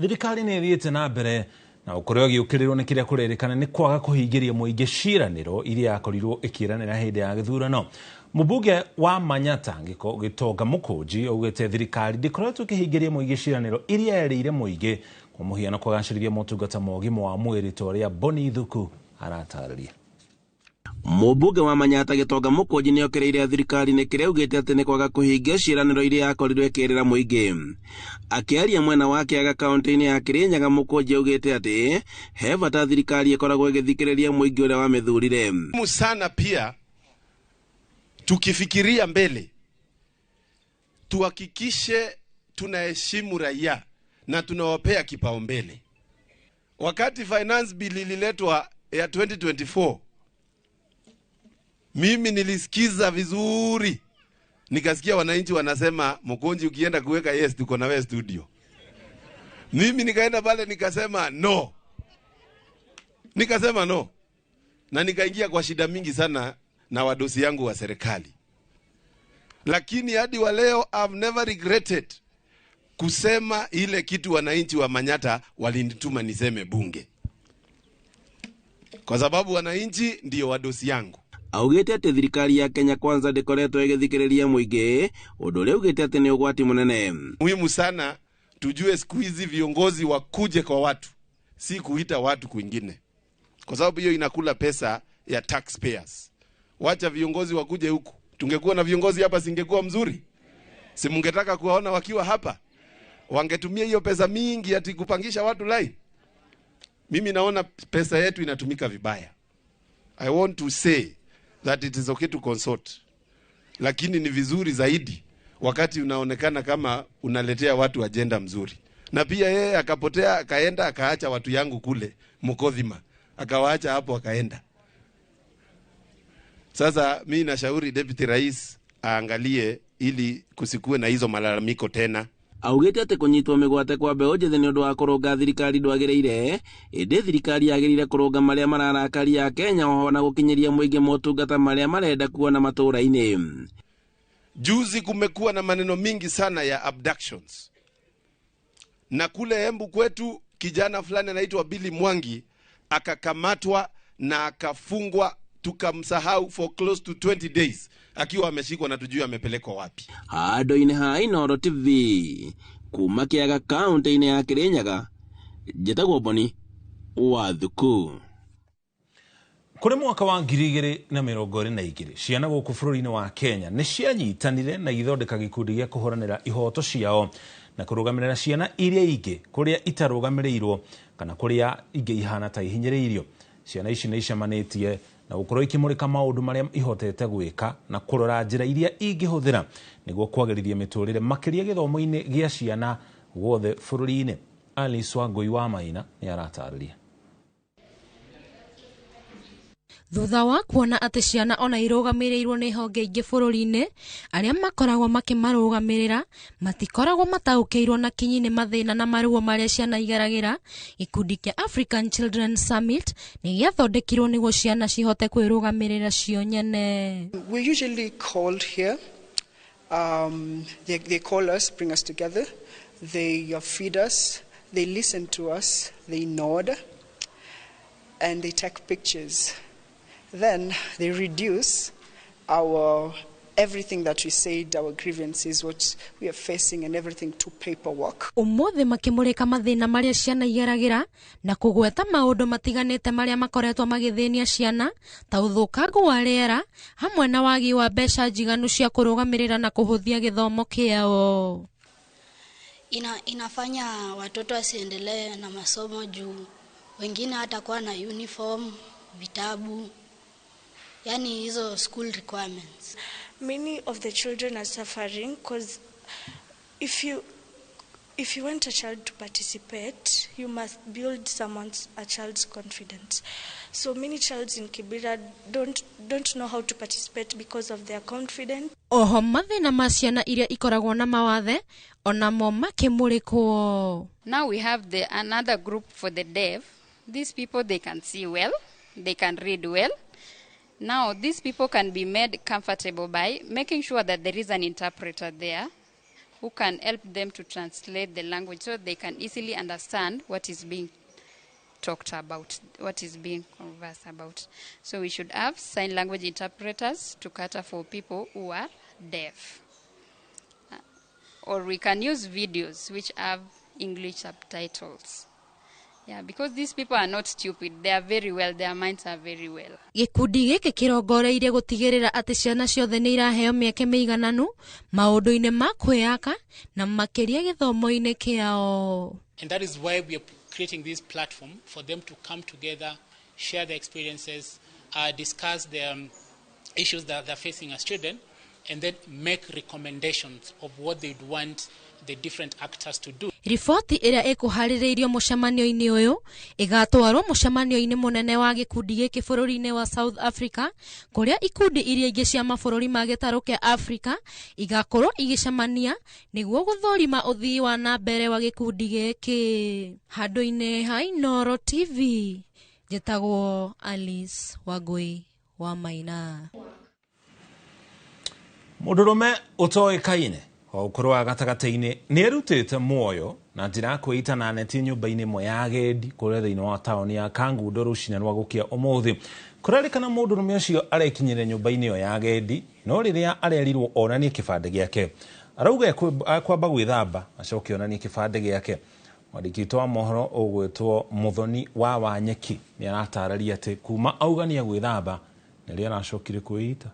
Thirikari nĩ ĩthiĩte na mbere na gũkorwo ĩgĩũkĩrĩrwo nĩ kĩrĩa kũrerĩkana nĩ kwaga kũhingĩria mũingĩ ciĩranĩro iria yakorirwo ĩkĩranĩra hĩndĩ ya gĩthurano. Mũmbunge wa Manyata Gĩtonga Mũkũnji augĩte thirikari ndĩkoretwo ĩkĩhingĩria mũingĩ ciĩranĩro iria yerĩire mũingĩ, kwa mũhiano kũgacĩrithia motungata ma ũgima wa mwĩrĩ ta ũrĩa Boni Thuku aratarĩria. Mũmbunge wa Manyata Gĩtonga Mũkũnji nĩ okĩrĩire thirikari nĩ kĩrĩa augĩte atĩ nĩ kwaga kũhingia ciĩranĩro iria yakorirwo ĩkĩrĩra mũingĩ. Akĩaria mwena wa Kĩaga kaũntĩ-inĩ ya Kĩrĩnyaga, Mũkũnji augĩte atĩ he bata thirikari ĩkoragwo ĩgĩthikĩrĩria mũingĩ ũrĩa wamĩthurire. Muhimu sana pia tukifikiria mbele tuhakikishe tunaheshimu raia na tunawapea kipaumbele. Wakati finance bill ililetwa ya 2024, mimi nilisikiza vizuri, nikasikia wananchi wanasema, Mkonji ukienda kuweka yes tuko na wewe studio. Mimi nikaenda pale nikasema no. Nikasema no. Na nikaingia kwa shida mingi sana na wadosi yangu wa serikali. Lakini hadi wa leo I've never regretted kusema ile kitu wananchi wa Manyata walinituma niseme bunge. Kwa sababu wananchi ndio wadosi yangu. Augĩte atĩ thirikari ya Kenya Kwanza ndĩkoretwo ĩgĩthikĩrĩria mũingĩ, ũndũ ũrĩa augĩte atĩ nĩ ũgwati mũnene. Muhimu sana tujue siku hizi viongozi wakuje kwa watu, si kuita watu kwingine, kwa sababu hiyo inakula pesa ya taxpayers. Wacha viongozi wakuje huku. Tungekuwa na viongozi hapa singekuwa mzuri? Si mungetaka kuwaona wakiwa hapa? Wangetumia hiyo pesa mingi ati kupangisha watu line. Mimi naona pesa yetu inatumika vibaya. I want to say that it is okay to consult, lakini ni vizuri zaidi wakati unaonekana kama unaletea watu agenda mzuri. Na pia yeye akapotea akaenda akaacha watu yangu kule Mukothima, akawaacha hapo akaenda. Sasa mimi nashauri Deputy Rais aangalie ili kusikue na hizo malalamiko tena. Augĩte atĩ kũnyitwo mĩgwate kwa mbeũ njĩthĩ nĩ ũndũ wa kũrũnga thirikari ndwagĩrĩire, ĩndĩ thirikari yagĩrĩire kũrũnga marĩa mararakaria Kenya oho na gũkinyĩria mũingĩ motungata marĩa marenda kuona matũũra-inĩ. Juzi kumekuwa na maneno mingi sana ya abductions. Na kule Embu kwetu kijana fulani anaitwa Billy Mwangi akakamatwa na akafungwa, tukamsahau for close to 20 days akiwa ameshikwa na tujui amepelekwa wapi. Handũ-inĩ ha Inooro TV kuma Kĩaga kaũntĩ-inĩ ya Kĩrĩnyaga, njĩtagwo Boni wa Thuku. Kũrĩ mwaka wa 2022 ciana gũkũ bũrũri-inĩ wa Kenya nĩ cianyitanire na igĩthondeka gĩkundi gĩa kũhũranĩra ihoto ciao na kũrũgamĩrĩra ciana iria ingĩ kũrĩa itarũgamĩrĩirwo kana kũrĩa ingĩ ihana ta ihinyĩrĩirio. Ciana ici nĩ icemanĩtie na gũkorwo ikĩmũrĩka maũndũ marĩa ihotete gwĩka na kũrora njĩra iria ingĩhũthĩra nĩguo kwagĩrithia mĩtũrĩre makĩria gĩthomo-inĩ gĩa ciana guothe bũrũri-inĩ. Alice Wangũi wa Maina nĩ aratarĩria. Thutha wa kuona atĩ ciana ona irũgamĩrĩirwo nĩ honge ingĩ bũrũri-inĩ, arĩa makoragwo makĩmarũgamĩrĩra matikoragwo mataũkĩirwo na kinyi nĩ mathĩna na maruo marĩa ciana igeragĩra, gĩkundi kĩa African Children Summit nĩ gĩathondekirwo nĩguo ciana cihote kwĩrũgamĩrĩra cio nyene. We're usually called here. They call us, bring us together. They feed us, they listen to us, they nod, and they take pictures. Then they reduce our everything that we said, our grievances, what we are facing, and everything to paperwork. Ũmũthĩ makĩmũrĩka mathĩna marĩa ciana igeragĩra na kũgweta maũndũ matiganĩte marĩa makoretwo magĩthĩnia ciana ta ũthũkangu wa rĩera hamwe na wagi wa mbeca njiganu cia kũrũgamĩrĩra na kũhũthia gĩthomo kĩao. Inafanya watoto wasiendelee na masomo juu wengine hatakuwa na uniform, vitabu, yani hizo school requirements. Many of the children are suffering because if you want a child to participate, you must build a child's confidence. So many children in Kibera don't know how to participate because of their confidence. Oho mathĩna ma ciana iria ikoragwo na mawathe onamo makĩmũrĩkwo. Now we have the another group for the deaf. These people, they can see well, they can read well. Now these people can be made comfortable by making sure that there is an interpreter there who can help them to translate the language so they can easily understand what is being talked about, what is being conversed about. So we should have sign language interpreters to cater for people who are deaf. Or we can use videos which have English subtitles. Yeah, because these people are not stupid. They are very well, their minds are very well. Gĩkundi gĩkĩ kĩrongoreirie gũtigĩrĩra atĩ ciana ciothe nĩ iraheo mĩeke mĩigananu maũndũ-inĩ ma kwĩyaka na makĩria gĩthomo-inĩ kĩao. And that is why we are creating this platform for them to come together, share their experiences, discuss the issues that they're facing as children, and then make recommendations of what they'd want the different actors to do. Riboti ĩrĩa ĩkũharĩrĩirio mũcemanio-inĩ ũyũ ĩgatwarwo mũcemanio-inĩ mũnene wa gĩkundi gĩkĩ bũrũri-inĩ wa South Africa, kũrĩa ikundi iria ingĩ cia mabũrũri ma gĩtarũ kĩa Africa igakorwo igĩcemania nĩguo gũthũrima ũthii wa na mbere wa gĩkundi gĩkĩ. Handũ-inĩ ha Inooro TV, njĩtagwo Alice Wangũi wa Maina. Mũndũrũme ũtoĩkaine wa ũkũrũ wa gatagatĩ-inĩ nĩ erutĩte muoyo na njĩra ya kwĩita na neti nyũmba-inĩ ĩmwe ya agendi kũrĩa thĩinĩ wa taũni ya Kangundo rũcinĩ rwa gũkia ũmũthĩ. Kũrerĩkana mũndũrũme ũcio arekinyire nyũmba-inĩ ĩyo ya agendi, no rĩrĩa arerirwo onanie kĩbandĩ gĩake arauga ekwamba gwĩthamba acoke onanie kĩbandĩ gĩake. Mwandĩki witũ wa mohoro ũgwĩtwo Mũthoni wa Wanyeki nĩ aratarĩria atĩ kuma augania gwĩthamba nĩrĩo aracokire kwĩita.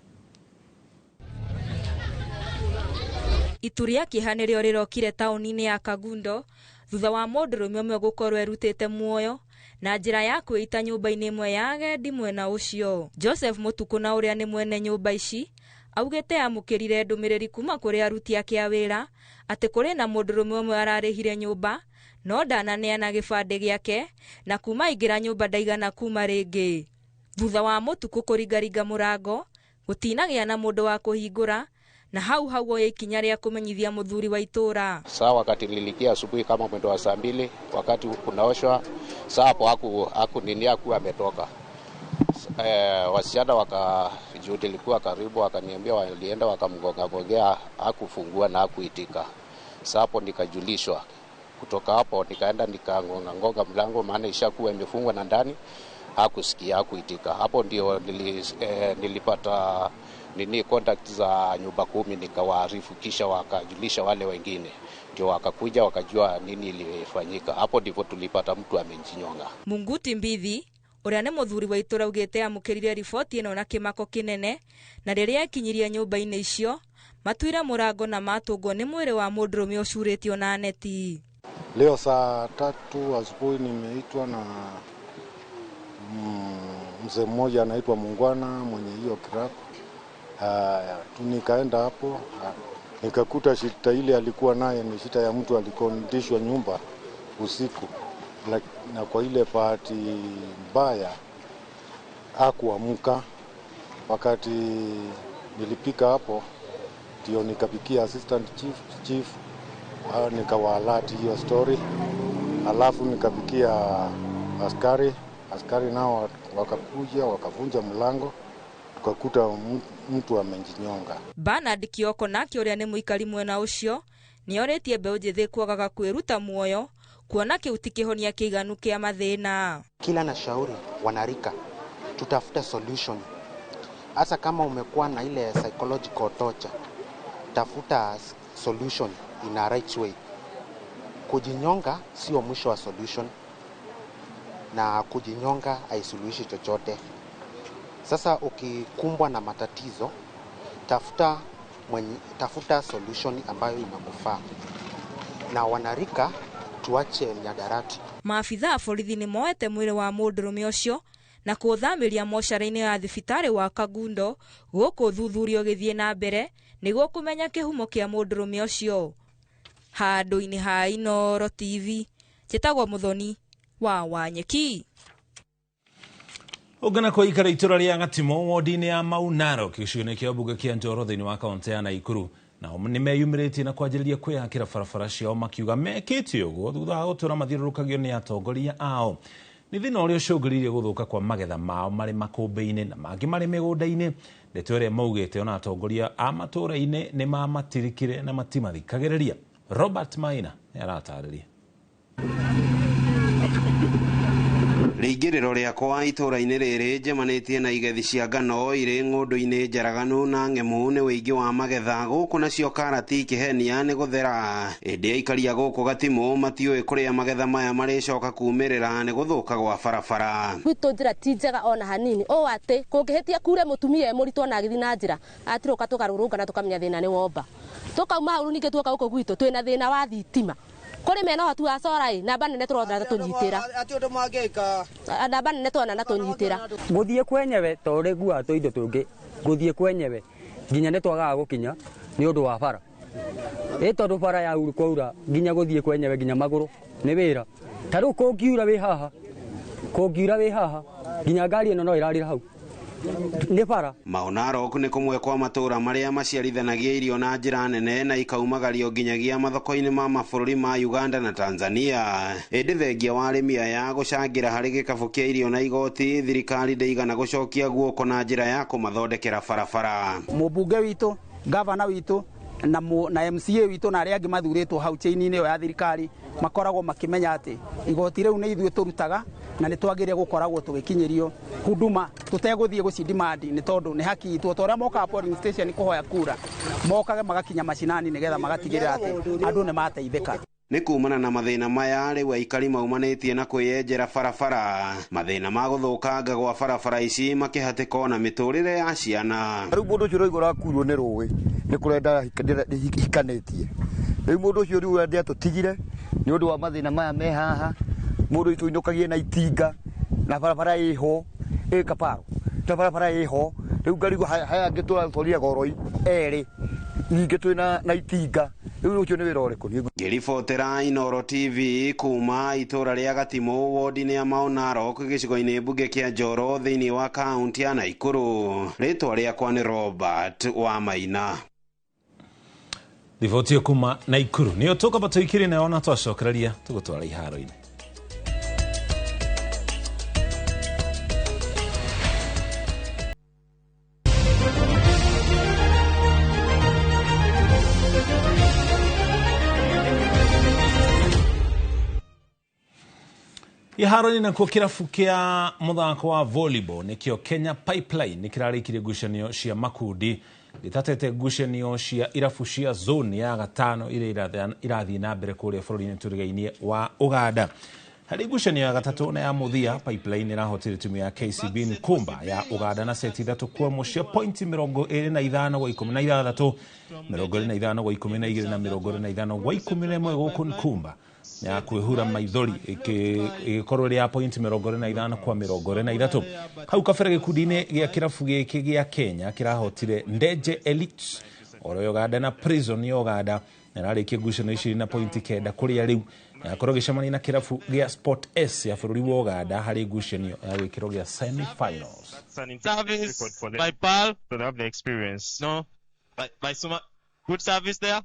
Itu rĩa kĩeha nĩrĩo rĩrokire taũni-inĩ ya Kangundo thutha wa mũndũrũme ũmwe gũkorwo erutĩte muoyo na njĩra ya kwĩita nyũmba-inĩ ĩmwe ya agendi mwena ũcio. Joseph Mũtukũ na ũrĩa nĩ mwene nyũmba ici augĩte amũkĩrire ndũmĩrĩri kuma kũrĩ aruti ake a wĩra atĩ kũrĩ na mũndũrũme ũmwe ararĩhire nyũmba no ndananeana gĩbandĩ gĩake na kuma aingĩra nyũmba ndaigana kuma rĩngĩ. Thutha wa Mũtukũ kũringaringa mũrango gũtinagĩa na mũndũ wa kũhingũra na hau hau oya ikinya rĩa kũmenyithia mũthuri wa itũra. Saa wakati nilikia asubuhi kama mwendo wa saa 2 wakati kunaoshwa, saa hapo haku nini haku ametoka. Wasichana wakajudi likuwa karibu wakaniambia walienda wakamgonga gongea, hakufungua na hakuitika. Saa hapo nikajulishwa. Kutoka hapo nikaenda nikagonga gonga mlango maana ishakuwa imefungwa na ndani, hakusikia hakuitika. Hapo ndio nilipata nini contact za nyumba 10 nikawaarifu, kisha wakajulisha wale wengine ndio wakakuja wakajua nini ilifanyika. Hapo ndipo tulipata mtu amejinyonga. Munguti Mbithi ũrĩa nĩ mũthuri wa itũra augĩte amũkĩrire riboti ĩno na kĩmako kĩnene na rĩrĩa ekinyirie nyũmba-inĩ icio matuire mũrango na matũngwo nĩ mwĩrĩ wa mũndũrũme ũcurĩtio na neti. Leo saa 3 asubuhi nimeitwa na Mzee mmoja anaitwa Mungwana mwenye hiyo kirabu. Nikaenda hapo nikakuta shita ile alikuwa naye ni shita ya mtu alikondishwa nyumba usiku, na kwa ile bahati mbaya hakuamka. Wakati nilipika hapo ndio nikapikia assistant chief, nikawaalert hiyo story, alafu nikapikia askari nao wakakuja wakavunja mlango, tukakuta mtu amejinyonga. Bernard Kioko nake ũrĩa nĩ mũikari mwena ũcio nĩorĩtie mbeũ njĩthĩ kwagaga kwĩruta muoyo kuona kĩu ti kĩhonia kĩiganu kĩa mathĩna. Kila na shauri wanarika tutafuta solution, hasa kama umekuwa na ile psychological torture, tafuta solution in a right way. Kujinyonga sio mwisho wa solution, na kujinyonga haisuluhishi chochote. Sasa ukikumbwa na matatizo, tafuta solution ambayo inakufaa. Na wanarika tuache miadarati. Maafitha a borithi nĩ moete mwĩrĩ wa mũndũrũme ũcio na kũũthamĩria mocarĩ-inĩ ya thibitarĩ wa Kangundo gũkũ ũthuthuria ũgĩthiĩ na mbere nĩguo kũmenya kĩhumo kĩa mũndũrũme ũcio. Handũ-inĩ ha Inooro TV, njĩtagwo Mũthoni wa Wanyeki. Ungana kwa ikara itura ria Gatimo wodi-inĩ ya Mau Narok gĩcigo-inĩ kĩa mbunge kĩa Njoro thĩinĩ wa kaunti ya Naikuru nao nĩmeyumĩrĩtie na kwanjĩrĩria kwĩyakĩra barabara ciao makiuga mekĩte ũguo thutha wa gũtũra mathiũrũrũkagio nĩ atongoria ao. Nĩ thĩna ũrĩa ũcũngĩrĩirie gũthũka kwa magetha mao marĩ makũmbĩ-inĩ na mangĩ marĩ mĩgũnda-inĩ. Ndeto ĩrĩa maugĩte ona atongoria a matũũra-inĩ nĩ mamatirikire na matimathikagĩrĩria. Robert Maina nĩaratarĩria. Rĩingĩrĩro rĩakwa itũũra-inĩ rĩrĩ njemanĩtie na igethi cia ngano irĩ ng'ũndũ-inĩ njaraganu na ng'emu nĩ wĩingĩ wa magetha gũkũ nacio karati ikĩhenia nĩ gũthera. Ĩndĩ aikaria gũkũ Gatimũ matiũĩ kũrĩa magetha maya marĩcoka kumĩrĩra nĩ gũthũka gwa barabara. Gwitũ njĩra ti njega ona hanini ũũ atĩ kũngĩhĩtia kure mũtumia e mũritũ ona agĩthiĩ na njĩra atirũka tũkarũrũngana tũkamenya thĩna nĩ womba. Tũkauma hau ningĩ tuoka gũkũ gwitũ twĩna thĩna wa thitima. Kũrĩ mena ũhoti wa cora ĩ namba nene tũrona tũnyitĩra namba nene tũrona na tũnyitĩra. Gũthiĩ kwenyewe to ũrĩ nguaga tũindo tũngĩ, gũthiĩ kwenyewe nginya nĩ twagaga gũkinya nĩ ũndũ wa bara. Ĩ tondũ bara ya kwaura nginya gũthiĩ kwenyewe nginya magũrũ nĩ wĩra. Ta rĩu kũngiura wĩ haha, kũngiura wĩ haha nginya ngari ĩno no ĩrarĩra hau. Nĩ bara. Mau Narok nĩ kũmwe kwa matũũra marĩa maciarithanagia irio na njĩra nene na ikaumagario nginyagia mathoko-inĩ ma mabũrũri ma Uganda na Tanzania. Ĩndĩ thengia wa arĩmi aya gũcangĩra harĩ gĩkabũ kĩa irio na igoti, thirikari ndĩigana gũcokia guoko na njĩra ya kũmathondekera barabara. Mũmbunge witũ, gavana witũ na MCA witũ na arĩa angĩ mathurĩtwo hau chain-inĩ ĩyo ya thirikari makoragwo makĩmenya atĩ igoti rĩu nĩ ithuĩ tũrutaga na nĩ twagĩrĩire gũkoragwo tũgĩkinyĩrio huduma tũtegũthiĩ gũcidimandi nĩ tondũ nĩ haki itũ. Ta ũrĩa mokaga polling station kũhoya kura mokage magakinya macinani nĩgetha magatigĩrĩra atĩ andũ nĩ mateithĩka. Nĩ kumana na mathĩna maya rĩu aikari maumanĩtie na kwĩyenjera barabara. Mathĩna ma gũthũkanga gwa barabara ici makĩhatĩka ona mĩtũrĩre ya ciana. Rĩu mũndũ ũcio ũraigua ũrakuirwo nĩ rũĩ nĩ kũrenda hikanĩtie. Rĩu mũndũ ũcio rĩu ndĩatũtigire nĩ ũndũ wa mathĩna maya me haha. Mũndũ witũ inũkagie na itinga na barabara ĩho ĩ kaparo na barabara ĩho rĩu ngarigwo haya angĩ tũratwarire goroi erĩ ningĩ twĩna na itinga rĩu ũcio nĩ wĩra ũrĩkũ? Ngĩribotera Inooro TV kuma itũũra rĩa Gatimũ wodi-inĩ ya Mau Narok gĩcigo-inĩ mbunge kĩa Njoro thĩinĩ wa kaunti ya Naikuru. Rĩtwa rĩakwa nĩ Robert wa Maina. Riboti kuma Naikuru nĩyo tũkamba tũikĩrie nayo na twacokereria tũgũtwara iharo-inĩ. Iharo-inĩ nakuo kĩrabu kĩa mũthako wa volleyball nĩkĩo Kenya Pipeline nĩkĩrarĩkirie ngucanio cia makundi gĩtatete ngucanio cia irabu cia zone ya gatano iria irathiĩ na mbere kũrĩa bũrũri-inĩ tũrigainie wa Uganda. Harĩ ngucanio ya gatatũ na ya mũthia, Pipeline ĩrahotire timu ya KCB Nkumba ya Uganda na seti 3-1 cia pointi 25-16, 25-12 na 25-11, gũkũ Nkumba ya kwĩhura maithori ĩgĩkorwo ĩrĩ ya pointi 25-23. Hau kabere gĩkundi-inĩ gĩa kĩrabu gĩkĩ gĩa Kenya kĩrahotire Ndeje Elite oro Uganda na Prison ya Uganda, na ĩrarĩkia ngucanio ici na pointi 9, kũrĩa rĩu yakorwo gĩcemania na kĩrabu gĩa Sport S ya bũrũri wa Uganda harĩ ngucanio ya gĩkĩro gĩa semi-finals. Service by Pearl. So they have the experience. No, by Suma. Good service there.